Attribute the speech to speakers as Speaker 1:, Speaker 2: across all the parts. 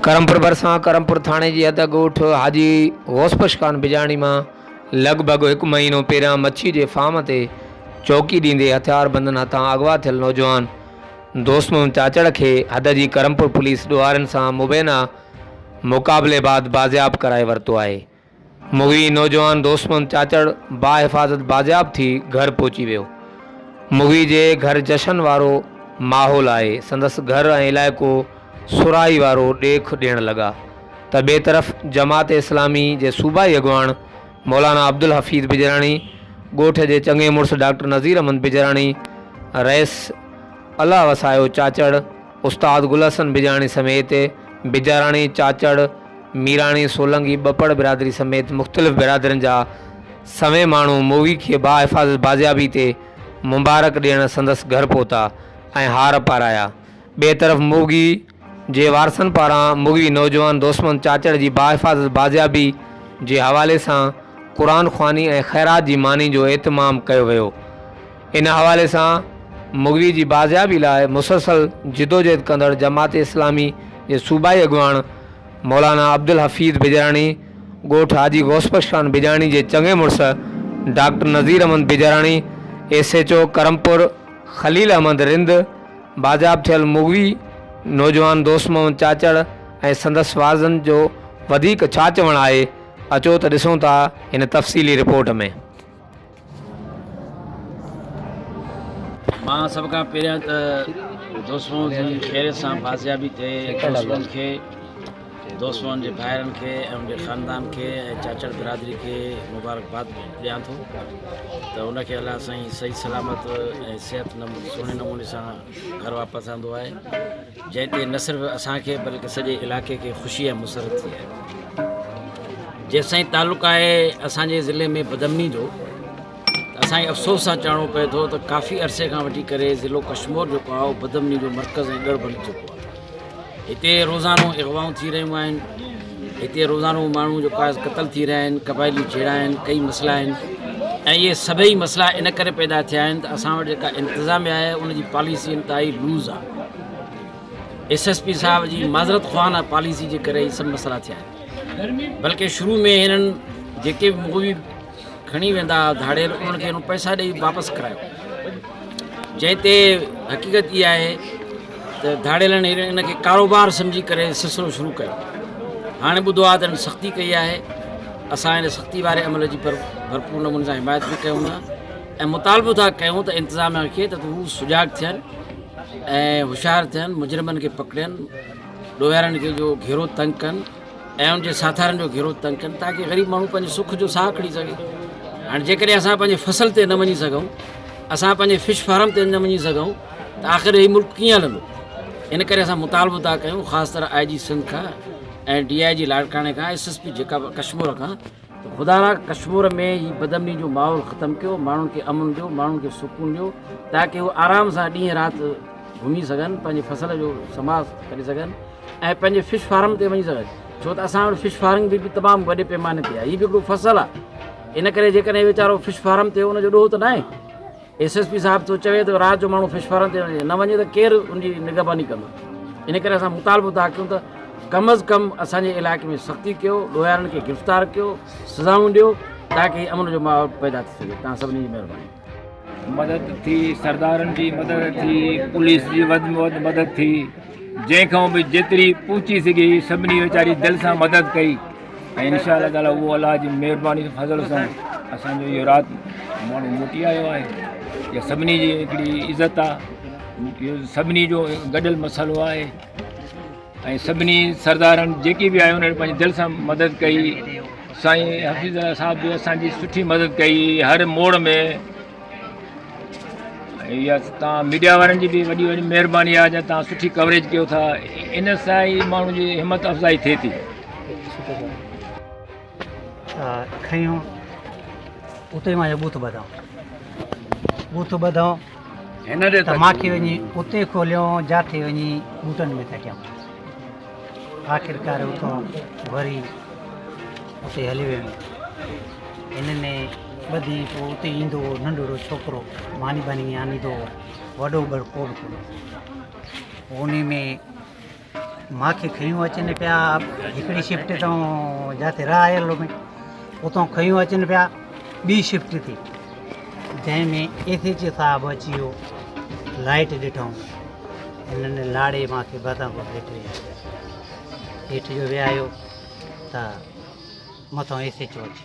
Speaker 1: ڪرمپور ڀرسان ڪرمپور ٿاڻي جي حد ڳوٺ حاجي غوث بخش خان بجاڻي مان لڳ ڀڳ هڪ مهينو پهريان مڇي جي فارم تي چوڪي ڏيندي هٿياربندن هٿان اغوا ٿيل نوجوان دوست محمد چاچڙ کي حد جي ڪرمپور پوليس ڏوهارين سان مبينا مقابلي بعد بازياب ڪرائي ورتو آهي. مغوي نوجوان دوست محمد چاچڙ باحفاظت بازياب ٿي گهر پهچي ويو. مغوي جي گهر جشن وارو ماحول آهي، سندس گهر ۽ علائقو سرهائي وارو ڏيک ڏيڻ لڳا ته ٻئي طرف جماعت اسلامي جي صوبائي اڳواڻ مولانا عبدالحفيظ بجراڻي، ڳوٺ جي چڱي مڙس ڊاڪٽر نذير احمد بجراڻي، رئيس الله وسايو چاچڙ، استاد گل حسن بجراڻي سميت بجاراڻي، چاچڙ، ميراڻي، سولنگي، ٻپڙ برادري سميت مختلف برادرين جا سوين ماڻهو مووي کي باحفاظت بازيابي تي مبارڪ ڏيڻ سندس گهر پهتا ۽ هار پارايا. ٻئي طرف موغي جي وارثن پاران مغوي نوجوان دوستمند چاچڙ جي باحفاظت بازيابي جي حوالي سان قرآن خواني ۽ خيرات جي ماني جو اهتمام ڪيو ويو. ان حوالي سان مغوي جي بازيابي لاء مسلسل جدوجهد ڪندڙ جماعت اسلامي جي صوبائي اڳواڻ مولانا عبدالحفيظ بجراڻي، ڳوٺ حاجي غوث بخش خان بجاڻي جي چڱي مڙس doctor Nazir Ahmed Bijarani, S H O Karampur Khalil Ahmed Rind, بازياب ٿيل مغوي نوجوان دوست محمد چاچڙ ۽ سندس وارثن جو وڌيڪ ڇا چوڻ آهي، اچو ته ڏسون ٿا هن تفصيلي رپورٽ ۾.
Speaker 2: مان سڀ کان پهريان ته دوستن جي خيريت سان بازيابي تي دوستن کي دوستن جي ڀائرن کي ۽ ان جي خاندان کي ۽ چاچڙ برادري کي مبارڪباد ڏيان ٿو ته ان کي الله سائين صحيح سلامت ۽ صحت سهڻي نموني سان گهر واپس آندو آهي جنهن تي نه صرف اسان کي بلڪه سڄي علائقي کي خوشي ۽ مسرت ٿي آهي. جيستائين تعلق آهي اسان جي ضلعي ۾ بدامني جو ته اسان کي افسوس سان چوڻو پئي ٿو ته ڪافي عرصي کان وٺي ڪري ضلعو ڪشمور جيڪو آهي اهو بدامني جو مرڪز ۽ ڳڙهه بڻجي چڪو آهي. هتي روزانو اغوائون ٿي رهيون آهن، هتي روزانو ماڻهو جيڪو آهي قتل ٿي رهيا آهن، قبائلي جهيڙا آهن، ڪئي مسئلا آهن ۽ اهي سڀئي مسئلا ان ڪري پيدا ٿيا آهن ته اسان وٽ جيڪا انتظاميا آهي ان جي پاليسي انتهائي لوز آهي. ايس ايس پي صاحب جي معذرت خواهانه پاليسي جي ڪري هي سڀ مسئلا ٿيا آهن بلڪه شروع ۾ هنن جيڪي به مغوي کڻي ويندا هئا ڌاڙيل انهن کي هنن پئسا ڏئي واپس ڪرايو جنهن تي حقيقت اها آهي ته ڌاڙيلن ان کي ڪاروبار سمجهي ڪري سلسلو شروع ڪيو هاڻي ٻڌو آهي ته هنن سختي ڪئي آهي اسان ان سختي واري عمل جي ڀرپور نموني سان حمايت به ڪيون ٿا ۽ مطالبو ٿا ڪيون ته انتظاميا کي ته هو سجاڳ ٿين ۽ هوشيار ٿين مجرمن کي پڪڙين ڏوهارين کي جو گهيرو تنگ ڪن ۽ ان جي ساٿارين جو گهيرو تنگ ڪن تاڪه غريب ماڻهو پنهنجي سک جو ساهه کڻي سگهي هاڻي جيڪڏهن اسان پنهنجي فصل تي نه وڃي سگهون اسان پنهنجي فش فارم تي نه وڃي سگهون ته آخر هي ملڪ ڪيئن هلندو ان ڪري اسان مطالبو ٿا ڪيون خاص طرح آء جي سنڌ کان ۽ ڊي I جي لاڙڪاڻي کان ايس ايس پي جيڪا ڪشمور کان ته خدا را ڪشمور ۾ هي بدامني جو ماحول ختم ڪيو ماڻهن کي امن ڏيو ماڻهن کي سڪون ڏيو تاڪه هو آرام سان ڏينهن رات گهمي سگهن پنهنجي فصل جو سماء ڪري سگهن ۽ پنهنجي فش فارم تي وڃي سگهن ڇو ته اسان وٽ فش فارمنگ به تمام وڏي پيماني تي آهي هي به هڪڙو فصل آهي ان ڪري جيڪڏهن ويچارو فش فارم تي ان جو ڏوهه ته ناهي ايس ايس پي صاحب ٿو چوي ته رات جو ماڻهو فش فارم تي وڃي نه وڃي ته ڪير ان جي نگهباني ڪندو ان ڪري اسان مطالبو ٿا ڪيون ته ڪم از ڪم اسان جي علائقي ۾ سختي ڪيو ڏوهارين کي گرفتار ڪيو سزائون ڏيو تاڪه امن جو ماحول پيدا ٿي سگهي تان سڀني جي مهرباني.
Speaker 3: مدد ٿي سردارن جي مدد ٿي پوليس جي وڌ ۾ وڌ مدد ٿي جنهن کان به جيتري پهچي سگهي سڀني ويچاري دل سان مدد ڪئي ۽ انشاء الله تعالي اهو الله جي مهرباني فضل سان اسانجو اهو رات ماڻهو موٽي آيو آهي اها سڀني جي هڪڙي عزت آهي اهو سڀني جو گڏيل مسئلو آهي ۽ سڀني سردارن جيڪي به آيا انهن پنهنجي دل سان مدد ڪئي سائين حفيظ الله صاحب به اسانجي سٺي مدد ڪئي هر موڙ ۾ اها تان ميڊيا وارن جي به وڏي وڏي مهرباني آهي جو تان سٺي ڪوريج ڪيو ٿا ان سان ئي ماڻهو جي همت افزائي ٿئي ٿي.
Speaker 4: کنيو اتي مان جو ٻوٿ ٻڌائون ٻوٿ ٻڌائون ته ماکي وڃي اتي کوليو جاٿي وڃي ٻوٽن ۾ ٿڪيم آخرڪار اتان وري اتي هلي ويم هن ۾ ٻڌي پوء اتي ايندو هو ننڍڙو ڇوڪرو ماني باني آڻيندو هو وڏو ٻر ڪو به ڪونه هو ان ۾ مانکي کيون اچن پيا هڪڙي شفٽ تان جاتي راهه آيل ۾ اتان کيون اچن پيا ٻي شفٽ تي جنهن ۾ ايس ايچ صاحب اچي ويو لائٽ ڏٺائون هنن لاڙي مانکي بادام هيٺ ويهاريو هيٺ جو ويهايو ته مٿان ايس ايچ او اچي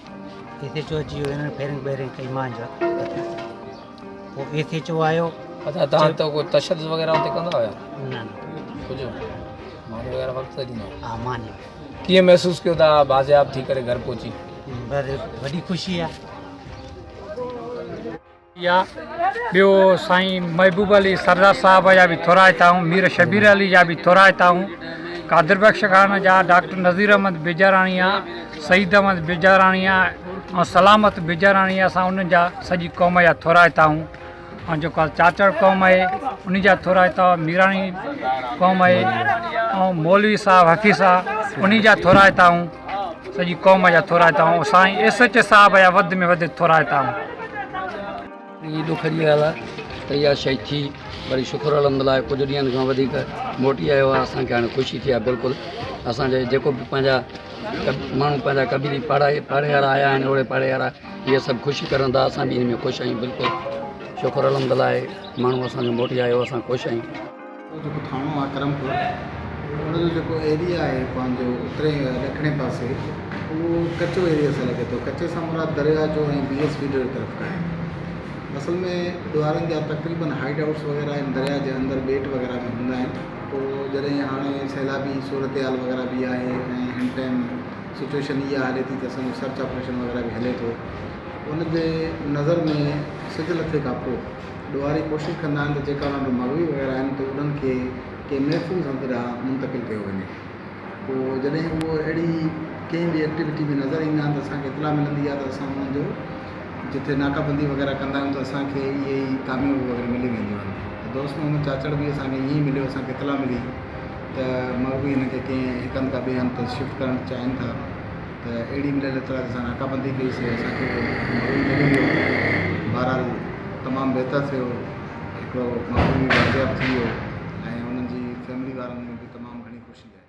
Speaker 4: ايس ايچ او اچي ويو هنن فيرنگ بيرنگ ڪئي مانجو پوء ايس ايچ او آيو.
Speaker 1: اڇا توهان ته ڪو تشدد وغيره اتي ڪندا هيا؟
Speaker 4: نه نه.
Speaker 1: ڪجهه ماني وغيره وقت تي ڏيندا
Speaker 4: هئا؟ ها ماني.
Speaker 1: ڪيئن محسوس ڪيو ٿا بازياب ٿي ڪري گهر پهچي؟
Speaker 4: بس وڏي خوشي آ.
Speaker 5: يا ٻيو سائين محبوب علي سردار صاحب جا به ٿورائتا آهيون مير شبير علي جا به ٿورائتا آهيون قادر بخش خان جا ڊاڪٽر نظير احمد بجاراڻي آ سعيد احمد بجاراڻي آ ۽ سلامت بجاراڻي اسان انهن جا سڄي قوم جا ٿورائتا آهيون ۽ جيڪا چاچڙ قوم آهي ان جا ٿورائتا ميراڻي قوم آهي ۽ مولوي صاحب حفيظ صاحب ان جا ٿورائتا آهيون سڄي قوم جا ٿورائتا آهيون سائين ايس ايچ صاحب جا وڌ ۾ وڌ ٿورائتا آهيون.
Speaker 6: هي ڏک جي ڳالهه آهي ته اها شيء ٿي وري شڪر الحمد الله ڪجهه ڏينهن کان وڌيڪ موٽي آيو آهي اسان کي هاڻي خوشي ٿي آهي بلڪل اسان جي جيڪو به پنهنجا ماڻهو پنهنجا قبيلي پاڙا پاڙي وارا آيا آهن اوڙي پاڙي وارا اهي سڀ خوشي ڪرن ٿا اسان به ان ۾ خوش آهيون بلڪل شڪر الحمد الله ماڻهو اسان جو موٽي آيو اسان خوش آهيون.
Speaker 7: جيڪو ٿاڻو آهي ڪرمپور ان جو جيڪو ايريا آهي پنهنجو اترين ڏکڻي پاسي اهو ڪچو ايريا سان لڳي ٿو ڪچي سان مراد درياء جو ۽ بي ايس فيڊر جي طرف کان آهي اصل ۾ ڏوهارين جا تقريبن هائيڊ آئوٽس وغيره ان درياء جي اندر ٻيٽ وغيره ۾ هوندا آهن پوء جڏهن هاڻي سيلابي صورتحال وغيره به آهي ۽ هن ٽائيم سچويشن اها هلي ٿي ته اسان جو سرچ آپريشن وغيره به هلي ٿو ان جي نظر ۾ سج لٿي کان پوء ڏوهاري ڪوشش ڪندا آهن ته جيڪا انهن وٽ مغوي وغيره آهن ته انهن کي ڪنهن محفوظ هنڌ ڏانهن منتقل ڪيو وڃي پوء جڏهن اهو اهڙي ڪنهن به ايڪٽيوٽي ۾ نظر ايندا آهن ته اسان کي اطلاع ملندي آهي ته اسان انهن جو جتي ناڪابندي وغيره ڪندا آهيون ته اسان کي اهي ئي ڪاميابي وغيره ملي وينديون آهن ته دوست محمد چاچڙ به اسان کي ائين ئي مليو اسان کي اطلاع ملي ته مغوي هن کي ڪنهن هڪ هنڌ کان ٻئي هنڌ تي شفٽ ڪرڻ چاهين ٿا ته اهڙي مليل اطلاع تي اسان ناڪابندي ڪئي سي اسان کي اهو مغوي ملي ويو بهرحال تمام بهتر ٿيو هڪڙو مغوي به بازياب ٿي ويو ۽ انهن جي فيملي وارن ۾ به تمام گهڻي خوشي آهي.